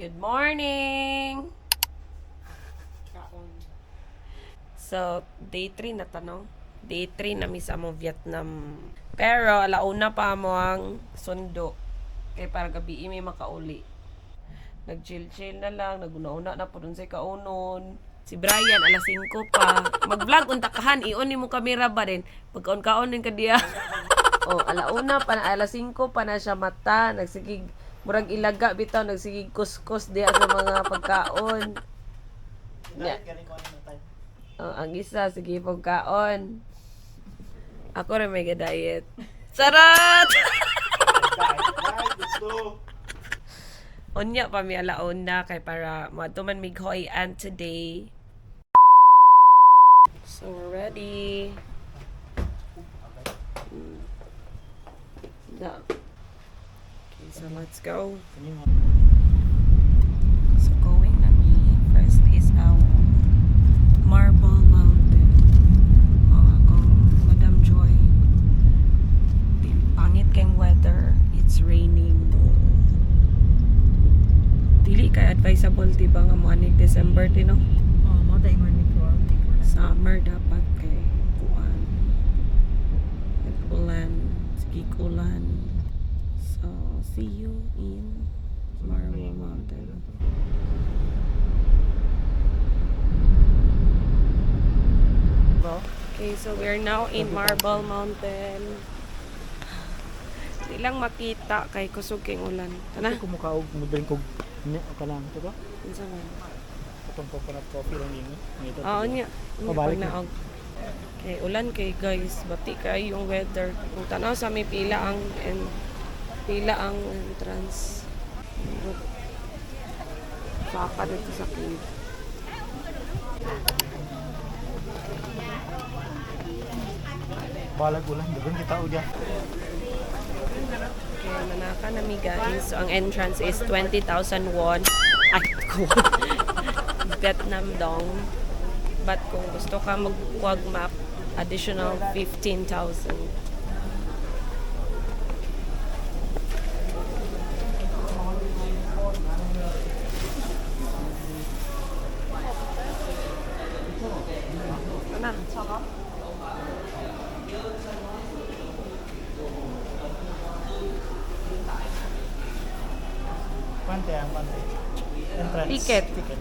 Good morning! So, day 3 na tanong. Day 3 na mi sa among Vietnam. Pero, alauna pa mo ang sundo. Kay para gabi may makauli. Nag-chill-chill na lang, naguna-una na po dun sa kaunon. Si Brian, alas 5 pa. Mag-vlog, untakahan, i-on ni mo kamera ba din. Pagkaon-kaon din ka diya. Oh, alauna pa na, alas 5 pa na siya mata. Nagsigig, murag ilaga bitaw, nagsigig kuskus diya sa mga pagkaon. Yeah. Oh, ang isa, sige, pagkaon. Ako rin may diet. Charot! Unya pa mi alaon na kay para moadto man mig Hoi An today. So we're ready. Da. Okay, so let's go. So going na mi. First is our Marble Mountain. Oh, akong Madam Joy. Pangit kang weather. It's raining. Dili kay advisable diba nga mo anig December ti no? Oh, mo tayo ingon ni Flor. Summer dapat kay kuan. Nag-ulan, sige ulan. So, see you in Marble Mountain. Okay, so we are now in Marble Mountain. Di lang makita kay kusog kay ulan. Tana. Kung mukha og mo drink og ni ka lang ito ba? Unsa man? Katong coconut coffee lang yun. Ngito. Oo niya. Unya Pabalik pag naog. Okay, ulan kay guys, bati kay yung weather. Kung tanaw sa may pila ang and pila ang entrance. Saka dito sa cave. Balag ulan, dagan kita og ya. Okay, manaka na mi guys. So ang entrance is 20,000 won. Ay, Vietnam dong. But kung gusto ka magkuwag map, additional 15,000. Ano? Pante ang pante. Entrance. Ticket. Ticket.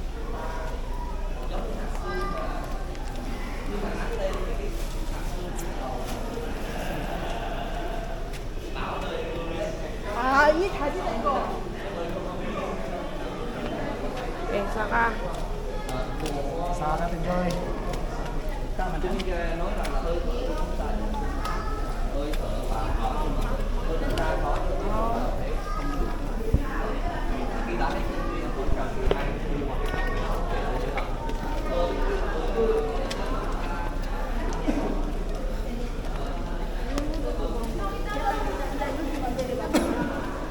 Okay, saka. Sa natin Joy. Tama na.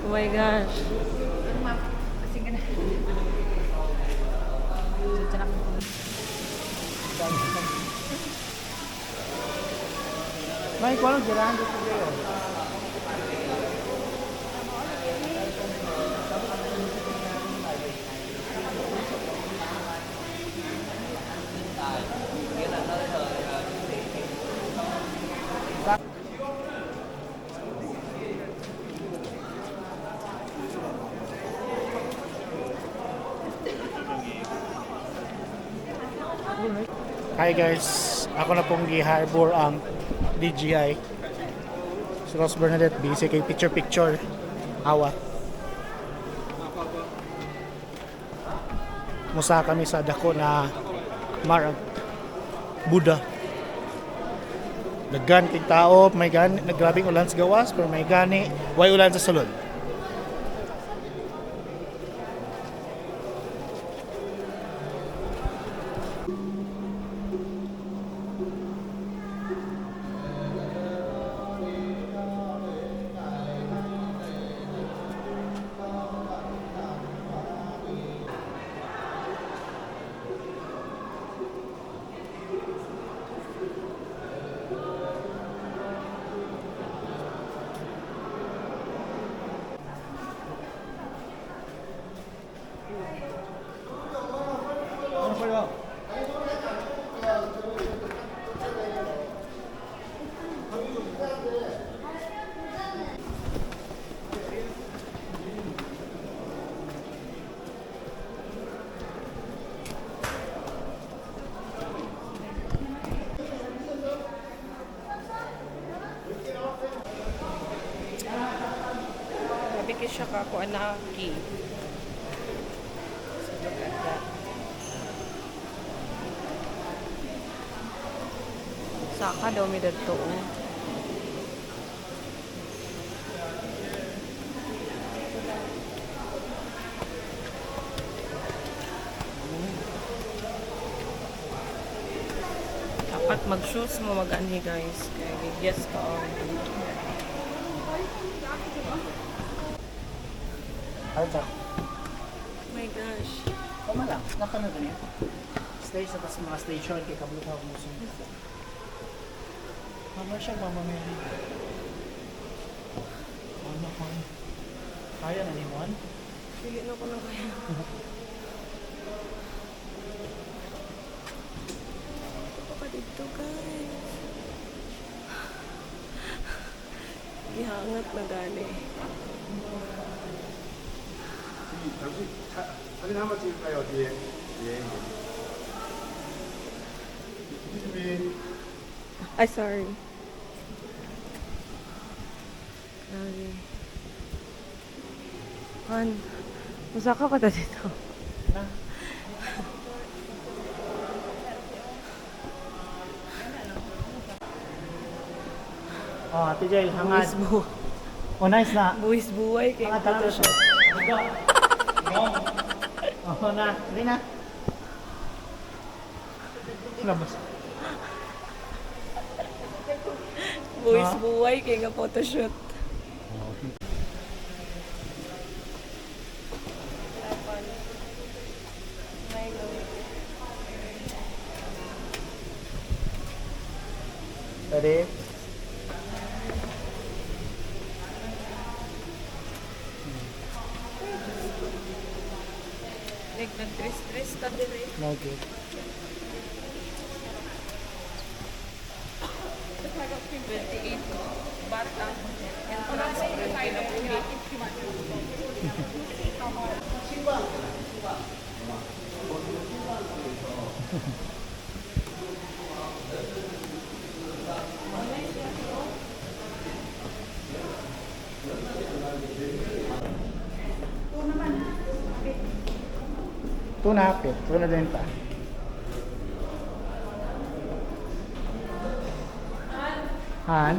Oh my gosh. May kulang girahan dito Joy. Hi guys, ako na pong gi-harbor ang DJI. Si Ross Bernadette busy kay picture picture. Awa. Musa kami sa dako na Marag Buddha. Daghan kay tao, may gani, naggrabing ulan sa gawas, pero may gani, way ulan sa sulod. Go. Grabe kay siya ka ako anaki. So look at that. Saka daw mi dadto, oh. Dapat mag-shoes mo mag-anhi, guys. Kaya yes ka, oh. Alta. Oh my gosh. Tama lang. Naka na ganyan. Stage sa tas mga station kay kablo ka kung gusto. Mama siya, Mama Mary. Ano ko? Kaya na ni Mon? Dili na ko na kaya. Ito pa dito, guys. Gihangat na gani. 잠시 사진 한 번 찍을까요? 뒤에. 예. 준비. Ay, sorry. Grabe. Han, musaka pa ta dito. Na. Oh, Ate Jel, hangad. Buwis buhay. Oh, nice na. Buwis buhay kay Hangad talaga siya. Go. Oh, na. Hindi na. Labas. Buwis buhay kay nga photoshoot. Ready? Like, nag-dress-dress ta dire. No good. 28 baht ang entrance pero kinabuhi. Two na hapit. Two na din pa. Han?